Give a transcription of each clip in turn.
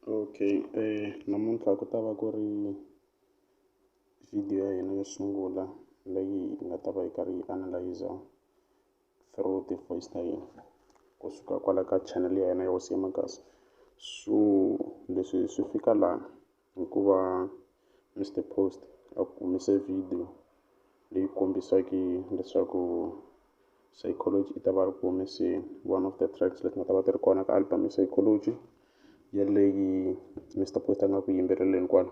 Okay, namuntlha ku ta va ku ri video ya hina yo sungula leyi hi nga ta va hi karhi hi analyzer through ti-voice ta hina kusuka kwala ka channel ya hina ya Hosi ya Magaza. So leswi swi fika laha hikuva Mister Post a humise video leyi kombisaka leswaku Psychology i ta va ri ku humeseni one of the tracks leti nga ta va ti ri kona ka album ya Psychology yeleyi Mister Post a nga ku yimbeleleni kwala.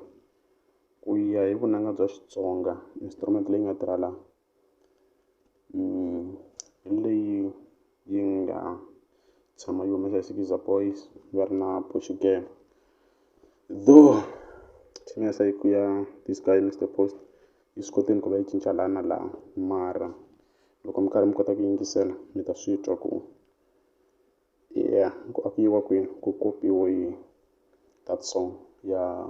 Ku ya hi vunanga bya Xitsonga, instrument leyi nga tirha laha hi leyi yi nga tshama yi humesa hi Sikiza Boys va ri na Portugal, though team ya ya this guy Mister Post yi swi kotile ku va yi cinca laha na laha, mara loko mi karhi mi kota ku yingisela mi ta swi twa ku yeah, ku a ku yiwa kwini, ku kopiwe that song ya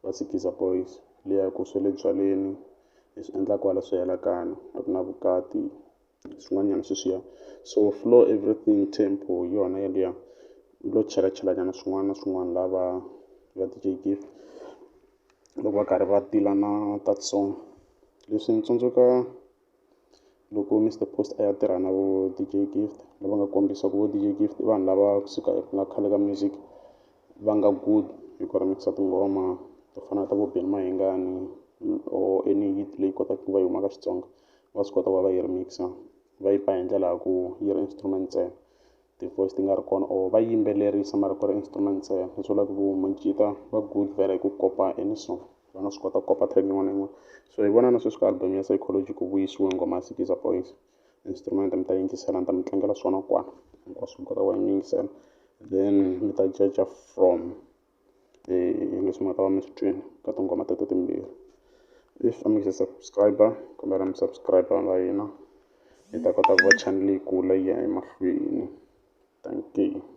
va Sikiza Boys liya ku swi le byaleni hi swi endla kwala swi hela kano a ku na vukati swin'wanyana sweswiya. So flow, everything, tempo hi yona yaliya, lo chelachelanyana swin'wana na swin'wana lava va DJ Gift loko va karhi va deal na that song. Leswi ni tsundzuka loko Mister Post a ya tirha na vo DJ Gift, lava nga kombisa ku vo DJ Gift i vanhu lava kusuka ku nga khale ka music, va nga good hi ku remixa tinghoma to fana na ta vo Benny Mayengani or any hit leyi kotaka ku va yi huma ka Xitsonga, va swi kota ku va va yi remixa, va yi ba hi ndlela ya ku yi ri instrument ntsena, ti-voice ti nga ri kona, or va yimbelerisa mara ku ri instrument ntsena. Leswi vulaka ku Majita va good vhele hi ku kopa any song, va nga swi kota ku kopa track yin'wana na yin'wana. So hi vona na sweswi ka album ya Psychology ku vuyisiwe nghoma ya Sikiza Boys instrument. Mi ta yingisela, ni ta mi tlangela swona kwala hinkwaswo, mi kota ku va mi yingisela, then mi ta judge from leswi mi nga ta va mi swi twini ka tinghoma teto timbirhi. If a mi nge se subscribe, kombela mi subscribe na hina hi ta kota ku va channel yi kula yi ya emahlweni. Thank you.